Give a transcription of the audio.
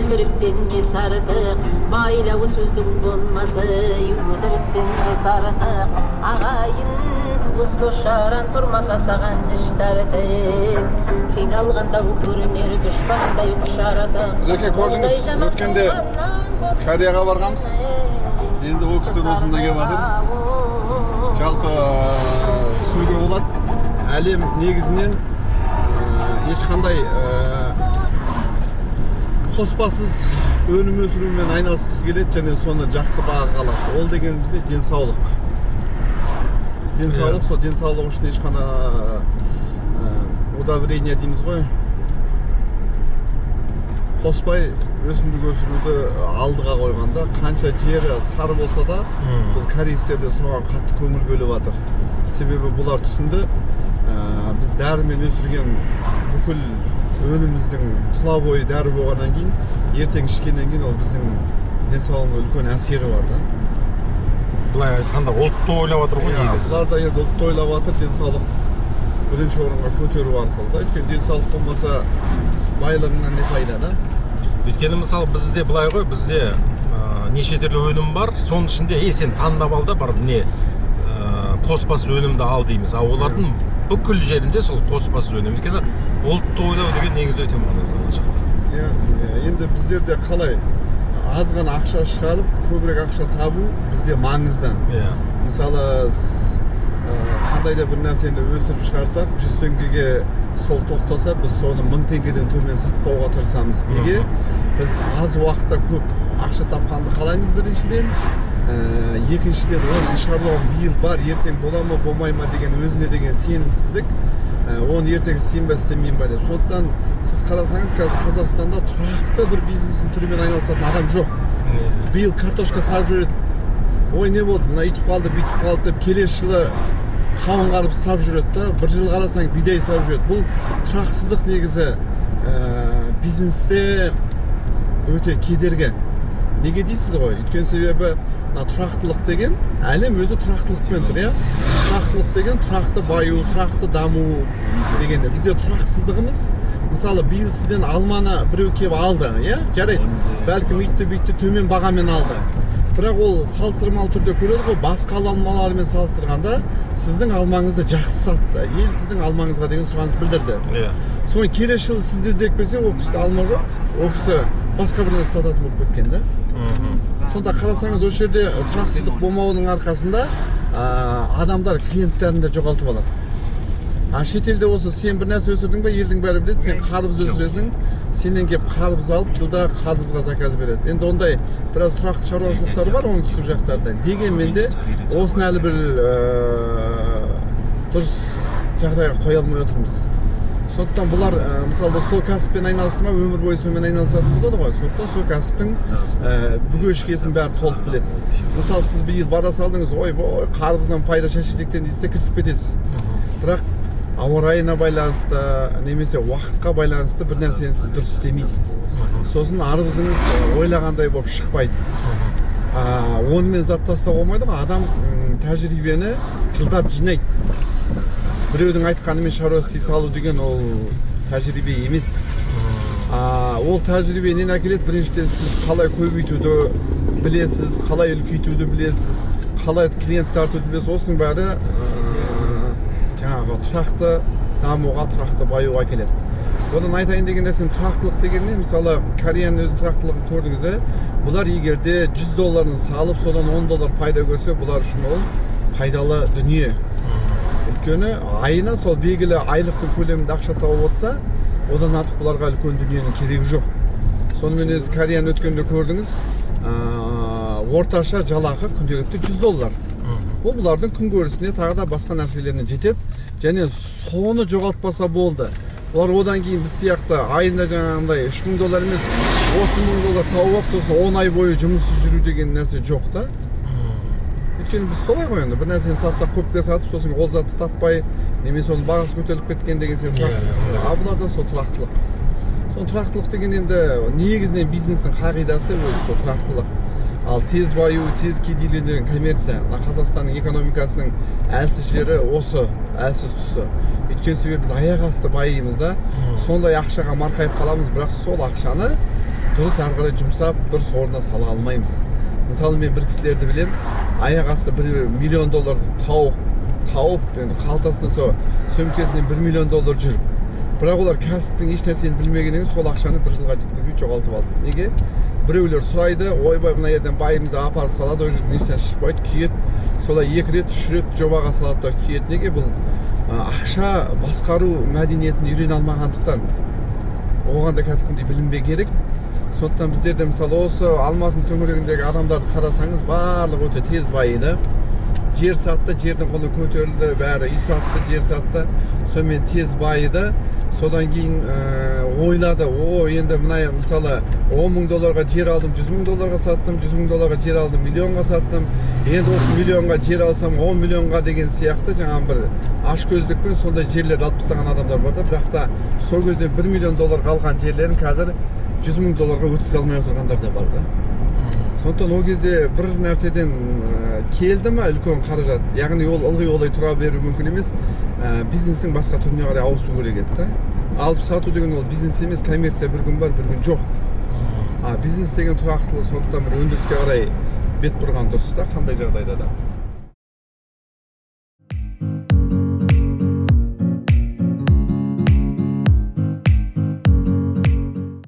Өтіріктен несі артық, байлауы сөздің болмасы, өтіріктен несі артық, ағайын туыс дос жаран тұрмаса саған іш тартып, қиналғанда көрінер дұшпандай құшаратық. Мінекей, көрдіңіз, өткенде Кореяға барғанбыз. Енді ол кісілер осында келіп жатыр. Жалпы түсінуге болады, әлем негізінен ешқандай қоспасыз өнім өсірумен айналысқысы келеді және соны жақсы бағаға алады. Ол дегеніміз не? Денсаулық. Денсаулық, сол денсаулық үшін ешқандай удобрение дейміз ғой, қоспай өсімдік өсіруді алдыға қойғанда, қанша жері тар болса да, бұл корейстер де соған қатты көңіл бөліп жатыр. Себебі бұлар түсінді, біз дәрімен өсірген бүкіл өніміміздің тұла бойы дәрі болғаннан кейін, ертең ішкеннен кейін ол біздің денсаулығымызға үлкен әсері бар да. Былай айтқанда, ұлтты ойлап жатыр ғой негізі. Бұлар да енді ұлтты ойлап жатыр, денсаулық бірінші орынға көтеру арқылы да. Өйткені денсаулық болмаса, байлығыңнан не пайда да? Өйткені, мысалы, бізде былай ғой, бізде неше түрлі өнім бар, соның ішінде ей, сен таңдап ал да, барып не қоспасыз өнімді ал дейміз. Ал олардың бүкіл жерінде сол қоспасыз өнім. Өйткені ұлтты ойлау деген негізі өте маңызды ол жақта. Иә, енді біздерде қалай, аз ғана ақша шығарып, көбірек ақша табу бізде маңызды. Мысалы, қандай да бір нәрсені өсіріп шығарсақ, 100 теңгеге сол тоқтаса, біз соны 1000 теңгеден төмен сатпауға тырысамыз. Неге? Біз аз уақытта көп ақша тапқанды қалаймыз біріншіден. Екіншіден, осы шаруам биыл бар, ертең бола ма, болмай ма деген өзіне деген сенімсіздік. Оны ертең істеймін ба, істемеймін ба деп. Сондықтан сіз қарасаңыз, қазір Қазақстанда тұрақты бір бизнестің түрімен айналысатын адам жоқ. Биыл картошка салып жүреді, ой, не болды, мына үйтіп қалды, бүйтіп қалды деп, келесі жылы қауын қарбыз салып жүреді да, бір жыл қарасаң, бидай салып жүреді. Бұл тұрақсыздық негізі бизнесте өте кедергі. Неге дейсіз ғой? Өйткені себебі мына тұрақтылық деген, әлем өзі тұрақтылықпен тұр, иә. Тұрақтылық деген тұрақты баю, тұрақты даму дегенде. Бізде тұрақсыздығымыз, мысалы, биыл сізден алманы біреу келіп алды, иә, жарайды, бәлкім үйтті бүйтті төмен бағамен алды, бірақ ол салыстырмалы түрде көреді ғой, басқа алмалармен салыстырғанда сіздің алмаңызды жақсы сатты, ел сіздің алмаңызға деген сұраныс білдірді. Соны келесі жылы сізді іздеп келсе, ол кісіде алма жоқ, ол кісі басқа бір нәрсе сататын болып кеткен да. Сонда қарасаңыз, осы жерде тұрақсыздық болмауының арқасында адамдар клиенттерін де жоғалтып алады. А шетелде болса, сен бір нәрсе өсірдің ба, елдің бәрі біледі, сен қарбыз өсіресің, сенен келіп қарбыз алып, жылда қарбызға заказ береді. Енді ондай біраз тұрақты шаруашылықтар бар оңтүстік жақтарда. Дегенмен де осыны әлі бір дұрыс жағдайға қоя алмай отырмыз. Сондықтан бұлар, мысалы, сол кәсіппен айналысты ма, өмір бойы сонымен айналысатын болады ғой. Сондықтан сол кәсіптің бүге шігесін бәрін толық біледі. Мысалы, сіз биыл бара салдыңыз, ойбой, қарбыздан пайда шаш-етектен дейсіз де, кірісіп кетесіз. Бірақ ауа райына байланысты немесе уақытқа байланысты бір нәрсені сіз дұрыс істемейсіз. Сосын арбызыңыз ойлағандай болып шықпайды. Онымен зат тастауға болмайды ғой. Адам тәжірибені жылдап жинайды. Біреудің айтқанымен шаруа істей салу деген ол тәжірибе емес. Ол тәжірибе нені әкеледі? Біріншіден, сіз қалай көбейтуді білесіз, қалай үлкейтуді білесіз, қалай клиент тартуды білесіз. Осының бәрі жаңағы тұрақты дамуға, тұрақты баюға әкеледі. Одан айтайын деген нәрсем, тұрақтылық деген не? Мысалы, Кореяның өз тұрақтылығын көрдіңіз, ә? Бұлар егерде 100 долларын салып, содан 10 доллар пайда көрсе, бұлар үшін ол пайдалы дүние. Өйткені айына сол белгілі айлықтың көлемінде ақша тауып отырса, одан артық бұларға үлкен дүниенің керегі жоқ. Сонымен өзі Кореяны өткенде көрдіңіз, орташа жалақы күнделікті 100 доллар. Ол бұлардың күнкөрісіне, тағы да басқа нәрселеріне жетеді және соны жоғалтпаса болды. Олар одан кейін біз сияқты айында жаңағындай 3000 доллар емес, 30 000 доллар тауып алып, сосын 10 ай бойы жұмыссыз жүру деген нәрсе жоқ та. Өйткені біз солай ғой енді, бір нәрсені сатсақ, көпке сатып, сосын ол затты таппай немесе оның бағасы көтеріліп кеткен деген сияқты тұрақсыздық. А бұларда сол тұрақтылық. Сол тұрақтылық деген енді негізінен бизнестің қағидасы өзі сол тұрақтылық. Ал тез баю, тез кедейлену деген коммерция. Мына Қазақстанның экономикасының әлсіз жері осы, әлсіз тұсы. Өйткені себебі біз аяқ асты байимыз да, сондай ақшаға марқайып қаламыз, бірақ сол ақшаны Дұрыс ары қарай жұмсап, дұрыс орнына сала алмаймыз. Мысалы, мен бір кісілерді білем, аяқ асты 1 миллион доллар тауып, енді қалтасында, сол сөмкесінен 1 миллион доллар жүріп, бірақ олар кәсіптің еш нәрсені білмегеннен кейін сол ақшаны бір жылға жеткізбей жоғалтып алды. Неге? Біреулер сұрайды, ойбай, мына жерден байымыз деп апарып салады, ол жерден ешнәрсе шықпайды, күйеді. Солай екі рет, үш рет жобаға салады да күйеді. Неге? Бұл ақша басқару мәдениетін үйрене алмағандықтан. Оған да кәдімгідей білім керек. Сондықтан біздерде, мысалы, осы Алматының төңірегіндегі адамдарды қарасаңыз, барлығы өте тез байыды. Жер сатты, жердің құны көтерілді, бәрі үй сатты, жер сатты, сонымен тез байыды. Содан кейін ойлады: о, енді мына, мысалы, 10 мың долларға жер алдым, 100 мың долларға саттым, 100 мың долларға жер алдым, миллионға саттым, енді осы миллионға жер алсам, 10 миллионға деген сияқты жаңағы бір ашкөздікпен сондай жерлерді алып тастаған адамдар бар да. Бірақ та сол кезде 1 миллион долларға алған жерлерін қазір 100 мың долларға өткізе алмай отырғандар да бар да. Сондықтан ол кезде бір нәрседен келді ма үлкен қаражат, яғни ол ылғи олай тұра беруі мүмкін емес, бизнестің басқа түріне қарай ауысу керек еді да. Алып сату деген ол бизнес емес, коммерция, бір күн бар, бір күн жоқ, а бизнес деген тұрақтылық. Сондықтан бір өндіріске қарай бет бұрған дұрыс та қандай жағдайда да.